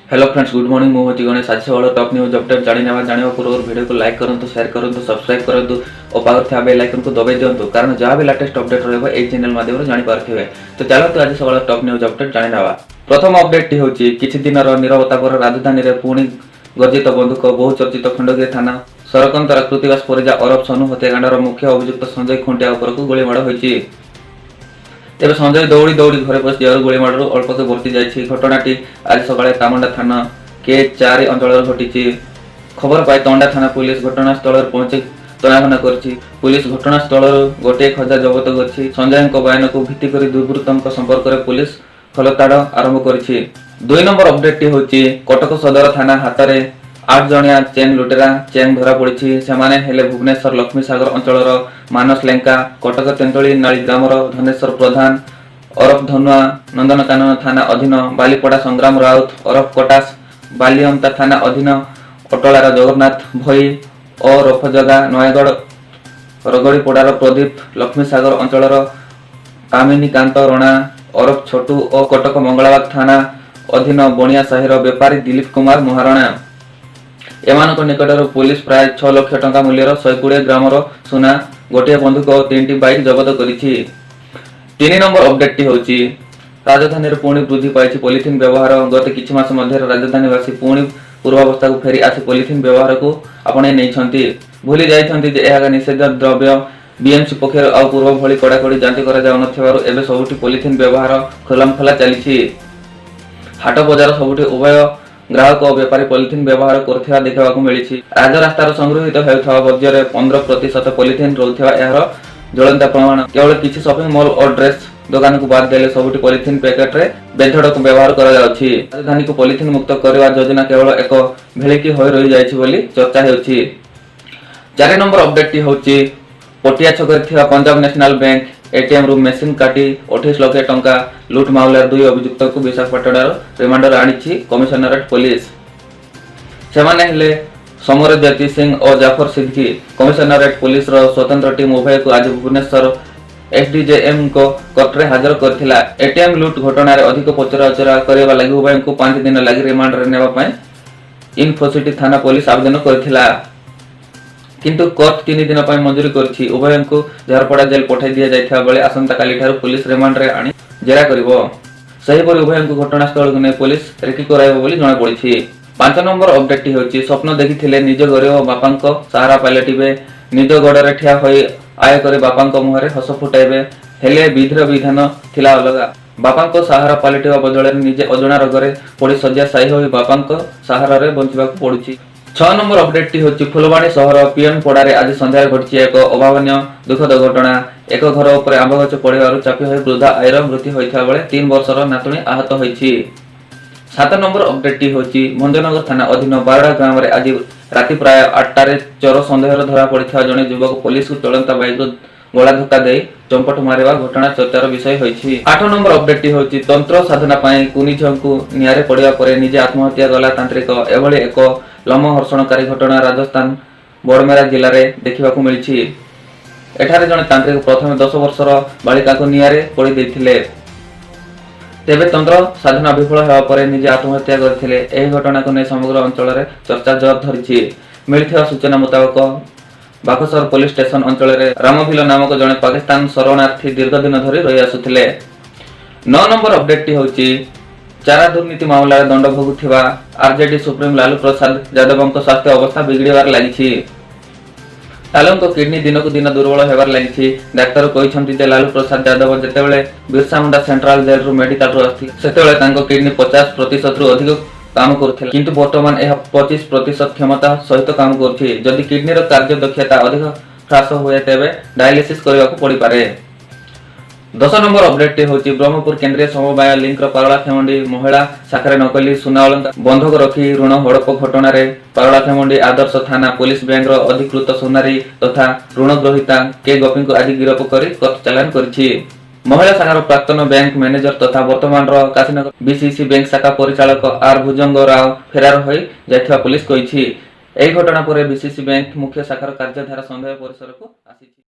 Hello friends, good morning. ମୁଁ ହେଉଛି ଗଣେଶ। ଆଜି ସକାଳ ଟପ୍ ନ୍ୟୁଜ୍ ଅପଡେଟ୍ ଜାଣିନେବା। ଜାଣିବା ପୂର୍ବରୁ ଭିଡ଼ିଓକୁ ଲାଇକ୍ କରନ୍ତୁ, ସେୟାର କରନ୍ତୁ, ସବସ୍କ୍ରାଇବ୍ କରନ୍ତୁ ଓ ପାଖରେ ଥିବା ବେଲ୍ ଆଇକନ୍କୁ ଦବାଇ ଦିଅନ୍ତୁ, କାରଣ ଯାହା ବି ଲାଟେଷ୍ଟ ଅପଡେଟ୍ ରହିବ, ଏଇ ଚ୍ୟାନେଲ୍ ମାଧ୍ୟମରେ ଜାଣିପାରୁଥିବେ। ତ ଚାଲନ୍ତୁ, ଆଜି ସକାଳ ଟପ୍ ନ୍ୟୁଜ୍ ଅପଡେଟ୍ ଜାଣିନେବା। ପ୍ରଥମ ଅପଡେଟ୍ଟି ହେଉଛି, କିଛି ଦିନର ନିରବତା ପରେ ରାଜଧାନୀରେ ପୁଣି ଗର୍ଜିତ ବନ୍ଧୁକ। ବହୁ ଚର୍ଚ୍ଚିତ ଖଣ୍ଡଗିରି ଥାନା ସରକନ୍ତରା କୃତିବାସ ପରିଜା ଓରଫ ସନୁ ହତ୍ୟାକାଣ୍ଡର ମୁଖ୍ୟ ଅଭିଯୁକ୍ତ ସଞ୍ଜୟ ଖୁଣ୍ଟିଆ ଉପରକୁ ଗୁଳିମାଡ଼ ହୋଇଛି। ତେବେ ସଞ୍ଜୟ ଦୌଡ଼ି ଦୌଡ଼ି ଘରେ ପଶିଯିବାରୁ ଗୁଳିମାଡ଼ରୁ ଅଳ୍ପକେ ବର୍ତ୍ତି ଯାଇଛି। ଘଟଣାଟି ଆଜି ସକାଳେ ତାମଣ୍ଡା ଥାନା କେ 4 ଅଞ୍ଚଳରେ ଘଟିଛି। ଖବର ପାଇ ତଣ୍ଡା ଥାନା ପୁଲିସ ଘଟଣାସ୍ଥଳରେ ପହଞ୍ଚି ତନାଘନା କରିଛି। ପୁଲିସ ଘଟଣାସ୍ଥଳରୁ ଗୋଟିଏ ଖୋଜା ଜବତ କରିଛି। ସଞ୍ଜୟଙ୍କ ବୟାନକୁ ଭିତ୍ତି କରି ଦୁର୍ବୃତ୍ତଙ୍କ ସମ୍ପର୍କରେ ପୁଲିସ ଖୋଳତାଡ଼ ଆରମ୍ଭ କରିଛି। ଦୁଇ ନମ୍ବର ଅପଡେଟଟି ହେଉଛି, କଟକ ସଦର ଥାନା ହାତରେ 8 ଜଣିଆ ଚେନ୍ ଲୁଟେରା ଚେନ୍ ଧରା ପଡ଼ିଛି। ସେମାନେ ହେଲେ ଭୁବନେଶ୍ୱର ଲକ୍ଷ୍ମୀସାଗର ଅଞ୍ଚଳର ମାନସ ଲେଙ୍କା, କଟକ ତେନ୍ତୁଳି ନାଳି ଗ୍ରାମର ଧନେଶ୍ୱର ପ୍ରଧାନ ଓରଫ ଧନୁଆ, ନନ୍ଦନକାନନ ଥାନା ଅଧୀନ ବାଲିପଡ଼ା ସଂଗ୍ରାମ ରାଉତ ଓରଫ କଟାସ, ବାଲିଅନ୍ତା ଥାନା ଅଧୀନ ଅଟଳାର ଜଗନ୍ନାଥ ଭୋଇ ଓରଫ ଜଗା, ନୟାଗଡ଼ ରଗଡ଼ିପଡ଼ାର ପ୍ରଦୀପ, ଲକ୍ଷ୍ମୀସାଗର ଅଞ୍ଚଳର କାମିନୀକାନ୍ତ ରଣା ଓରଫ ଛୋଟୁ ଓ କଟକ ମଙ୍ଗଳାବାଗ ଥାନା ଅଧୀନ ବଣିଆ ସାହିର ବେପାରୀ ଦିଲୀପ କୁମାର ମହାରଣା। ଏମାନଙ୍କ ନିକଟରୁ ପୋଲିସ ପ୍ରାୟ 6 ଲକ୍ଷ ଟଙ୍କା ମୂଲ୍ୟର 120 ଗ୍ରାମର ସୁନା, ଗୋଟିଏ ବନ୍ଧୁକ ଓ ତିନିଟି ବାଇକ୍ ଜବତ କରିଛି। ତିନି ନମ୍ବର ଅପଡେଟଟି ହେଉଛି, ରାଜଧାନୀରେ ପୁଣି ବୃଦ୍ଧି ପାଇଛି ପଲିଥିନ୍ ବ୍ୟବହାର। ଗତ କିଛି ମାସ ମଧ୍ୟରେ ରାଜଧାନୀବାସୀ ପୁଣି ପୂର୍ବାବସ୍ଥାକୁ ଫେରି ଆସି ପଲିଥିନ୍ ବ୍ୟବହାରକୁ ଆପଣେଇ ନେଇଛନ୍ତି। ଭୁଲି ଯାଇଛନ୍ତି ଯେ ଏହା ନିଷେଧ ଦ୍ରବ୍ୟ। ବିଏମସି ପକ୍ଷରୁ ଆଉ ପୂର୍ବ ଭଳି କଡ଼ାକଡ଼ି ଯାଞ୍ଚ କରାଯାଉନଥିବାରୁ ଏବେ ସବୁଠି ପଲିଥିନ୍ ବ୍ୟବହାର ଖୋଲାମଖୋଲା ଚାଲିଛି। ହାଟ ବଜାର ସବୁଠି ଉଭୟ ଗ୍ରାହକ ଓ ବେପାରୀ ପଲିଥିନ୍ ବ୍ୟବହାର କରୁଥିବା ଦେଖିବାକୁ ମିଳିଛି। ରାଜରାସ୍ତାରୁ ସଂଗୃହୀତ ହେଉଥିବା ବର୍ଜ୍ୟରେ 15% ପଲିଥିନ୍ ରହୁଥିବା ଏହାର ଜ୍ୱଳନ୍ତ ପ୍ରମାଣ। କେବଳ କିଛି ସପିଂ ମଲ୍ ଓ ଡ୍ରେସ୍ ଦୋକାନକୁ ବାଦ ଦେଲେ ସବୁଠି ପଲିଥିନ୍ ପ୍ୟାକେଟରେ ବେଧଡ଼କ ବ୍ୟବହାର କରାଯାଉଛି। ରାଜଧାନୀକୁ ପଲିଥିନ୍ ମୁକ୍ତ କରିବା ଯୋଜନା କେବଳ ଏକ ଭେଳିକି ହୋଇ ରହିଯାଇଛି ବୋଲି ଚର୍ଚ୍ଚା ହେଉଛି। ଚାରି ନମ୍ବର ଅପଡେଟଟି ହେଉଛି, ପଟିଆ ଛକରେ ଥିବା ପଞ୍ଜାବ ନ୍ୟାସନାଲ ବ୍ୟାଙ୍କ ଏଟିଏମ୍ ରୁ ମେସିନ୍ କାଟି 28 ଲକ୍ଷ ଟଙ୍କା ଲୁଟ୍ ମାମଲାରେ ଦୁଇ ଅଭିଯୁକ୍ତଙ୍କୁ ବିଶାଖାପାଟଣାର ରିମାଣ୍ଡରେ ଆଣିଛି କମିଶନରେଟ୍ ପୋଲିସ। ସେମାନେ ହେଲେ ସମର ଜ୍ୟୋତି ସିଂ ଓ ଜାଫର ସିଦ୍ଦିକି। କମିଶନରେଟ୍ ପୋଲିସର ସ୍ୱତନ୍ତ୍ର ଟିମ୍ ଉଭୟକୁ ଆଜି ଭୁବନେଶ୍ୱର ଏସଡିଜେଏମ୍ଙ୍କ କୋର୍ଟରେ ହାଜର କରିଥିଲା। ଏଟିଏମ୍ ଲୁଟ୍ ଘଟଣାରେ ଅଧିକ ପଚରାଉଚରା କରିବା ଲାଗି ଉଭୟଙ୍କୁ 5 ଦିନ ଲାଗି ରିମାଣ୍ଡରେ ନେବା ପାଇଁ ଇନଫୋସିଟି ଥାନା ପୋଲିସ ଆବେଦନ କରିଥିଲା। କିନ୍ତୁ କୋର୍ଟ 3 ଦିନ ପାଇଁ ମଞ୍ଜୁରି କରିଛି। ଉଭୟଙ୍କୁ ଝାରପଡ଼ା ଜେଲ୍ ପଠାଇ ଦିଆଯାଇଥିବା ବେଳେ ଆସନ୍ତାକାଲିଠାରୁ ପୋଲିସ ରିମାଣ୍ଡରେ ଆଣି ଜେରା କରିବ। ସେହିପରି ଉଭୟଙ୍କୁ ଘଟଣାସ୍ଥଳକୁ ନେଇ ପୋଲିସ ରେକି କରାଇବ ବୋଲି ଜଣାପଡ଼ିଛି। ପାଞ୍ଚ ନମ୍ବର ଅପଡେଟଟି ହେଉଛି, ସ୍ୱପ୍ନ ଦେଖିଥିଲେ ନିଜ ଗରିବ ବାପାଙ୍କ ସାହାରା ପାଲଟିବେ, ନିଜ ଗୋଡ଼ରେ ଠିଆ ହୋଇ ଆୟ କରି ବାପାଙ୍କ ମୁହଁରେ ହସ ଫୁଟାଇବେ। ହେଲେ ବିଧିର ବିଧାନ ଥିଲା ଅଲଗା। ବାପାଙ୍କ ସାହାରା ପାଲଟିବା ବଦଳରେ ନିଜେ ଅଜଣା ରୋଗରେ ପଡ଼ି ଶଯ୍ୟାଶାୟୀ ହୋଇ ବାପାଙ୍କ ସାହାରାରେ ବଞ୍ଚିବାକୁ ପଡୁଛି। ଛଅ ନମ୍ବର ଅପଡେଟଟି ହେଉଛି, ଫୁଲବାଣୀ ସହର ପିଅନ ପଡ଼ାରେ ଆଜି ସନ୍ଧ୍ୟାରେ ଘଟିଛି ଏକ ଅଭାବନୀୟ ଦୁଃଖଦ ଘଟଣା। ଏକ ଘର ଉପରେ ଆମ୍ବ ଗଛ ପଡ଼ିବାରୁ ଚାପି ହୋଇ ବୃଦ୍ଧା ଆଈର ମୃତ୍ୟୁ ହୋଇଥିବା ବେଳେ 3 ବର୍ଷର ନାତୁଣୀ ଆହତ ହୋଇଛି। ସାତ ନମ୍ବର ଅପଡେଟଟି ହେଉଛି, ଭଞ୍ଜନଗର ଥାନା ଅଧୀନ ବାରଡ଼ା ଗ୍ରାମରେ ଆଜି ରାତି ପ୍ରାୟ 8ଟାରେ ଚୋର ସନ୍ଦେହରେ ଧରା ପଡ଼ିଥିବା ଜଣେ ଯୁବକ ପୋଲିସକୁ ଚଳନ୍ତା ବାଇକରୁ ଗଳା ଧକ୍କା ଦେଇ ଚମ୍ପଟ ମାରିବା ଘଟଣା ଚର୍ଚ୍ଚାର ବିଷୟ ହୋଇଛି। ଆଠ ନମ୍ବର ଅପଡେଟଟି ହେଉଛି, ତନ୍ତ୍ର ସାଧନା ପାଇଁ କୁନି ଝିଅଙ୍କୁ ନିଆଁରେ ପଡ଼ିବା ପରେ ନିଜେ ଆତ୍ମହତ୍ୟା କଲା ତାନ୍ତ୍ରିକ। ଏଭଳି ଏକ ଲୋମହର୍ଷଣକାରୀ ଘଟଣା ରାଜସ୍ଥାନ ବଡ଼ମେରା ଜିଲ୍ଲାରେ ଦେଖିବାକୁ ମିଳିଛି। ଏଠାରେ ଜଣେ ତାନ୍ତ୍ରିକ ପ୍ରଥମେ 10 ବର୍ଷର ବାଳିକାକୁ ନିଆଁରେ ପୋଡ଼ି ଦେଇଥିଲେ। ତେବେ ତନ୍ତ୍ର ସାଧନା ବିଫଳ ହେବା ପରେ ନିଜେ ଆତ୍ମହତ୍ୟା କରିଥିଲେ। ଏହି ଘଟଣାକୁ ନେଇ ସମଗ୍ର ଅଞ୍ଚଳରେ ଚର୍ଚ୍ଚା ଜୋର ଧରିଛି। ମିଳିଥିବା ସୂଚନା ମୁତାବକ, ବାକସର ପୋଲିସ ଷ୍ଟେସନ ଅଞ୍ଚଳରେ ରାମଭିଲ ନାମକ ଜଣେ ପାକିସ୍ତାନ ଶରଣାର୍ଥୀ ଦୀର୍ଘ ଦିନ ଧରି ରହି ଆସୁଥିଲେ। ନଅ ନମ୍ବର ଅପଡେଟଟି ହେଉଛି, ଚାରା ଦୁର୍ନୀତି ମାମଲାରେ ଦଣ୍ଡ ଭୋଗୁଥିବା ଆରଜେଡି ସୁପ୍ରିମୋ ଲାଲୁ ପ୍ରସାଦ ଯାଦବଙ୍କ ସ୍ୱାସ୍ଥ୍ୟ ଅବସ୍ଥା ବିଗିଡ଼ିବାରେ ଲାଗିଛି। ଲାଲୁଙ୍କ କିଡନୀ ଦିନକୁ ଦିନ ଦୁର୍ବଳ ହେବାରେ ଲାଗିଛି। ଡାକ୍ତର କହିଛନ୍ତି ଯେ ଲାଲୁ ପ୍ରସାଦ ଯାଦବ ଯେତେବେଳେ ବିର୍ସା ମୁଣ୍ଡା ସେଣ୍ଟ୍ରାଲ ଜେଲରୁ ମେଡିକାଲରୁ ଆସିଥିଲେ, ସେତେବେଳେ ତାଙ୍କ କିଡନୀ 50%ରୁ ଅଧିକ କାମ କରୁଥିଲା। କିନ୍ତୁ ବର୍ତ୍ତମାନ ଏହା 25% କ୍ଷମତା ସହିତ କାମ କରୁଛି। ଯଦି କିଡନୀର କାର୍ଯ୍ୟ ଦକ୍ଷତା ଅଧିକ ହ୍ରାସ ହୁଏ, ତେବେ ଡାୟାଲିସିସ୍ କରିବାକୁ ପଡ଼ିପାରେ। 10 ନମ୍ବର ଅପଡେଟଟି ହେଉଛି, ବ୍ରହ୍ମପୁର କେନ୍ଦ୍ରୀୟ ସମବାୟ ଲିଙ୍କର ପାରଳାଖେମୁଣ୍ଡି ମହିଳା ଶାଖାରେ ନକଲି ସୁନା ଅଳଙ୍କାର ବନ୍ଧକ ରଖି ଋଣ ହଡପ ଘଟଣାରେ ପାରଳାଖେମୁଣ୍ଡି ଆଦର୍ଶ ଥାନା ପୋଲିସ ବ୍ୟାଙ୍କର ଅଧିକୃତ ସୁନାରୀ ତଥା ଋଣ ଗ୍ରହୀତା କେ ଗୋପୀଙ୍କୁ ଆଜି ଗିରଫ କରି କୋର୍ଟ ଚାଲାଣ କରିଛି। ମହିଳା ଶାଖାର ପ୍ରାକ୍ତନ ବ୍ୟାଙ୍କ ମ୍ୟାନେଜର ତଥା ବର୍ତ୍ତମାନର କାଶୀନଗର ବିସିସି ବ୍ୟାଙ୍କ ଶାଖା ପରିଚାଳକ ଆର୍ ଭୁଜଙ୍ଗ ରାଓ ଫେରାର ହୋଇ ଯାଇଥିବା ପୋଲିସ କହିଛି। ଏହି ଘଟଣା ପରେ ବିସିସି ବ୍ୟାଙ୍କ ମୁଖ୍ୟ ଶାଖାର କାର୍ଯ୍ୟଧାରା ସନ୍ଦେହ ପରିସରକୁ ଆସିଛି।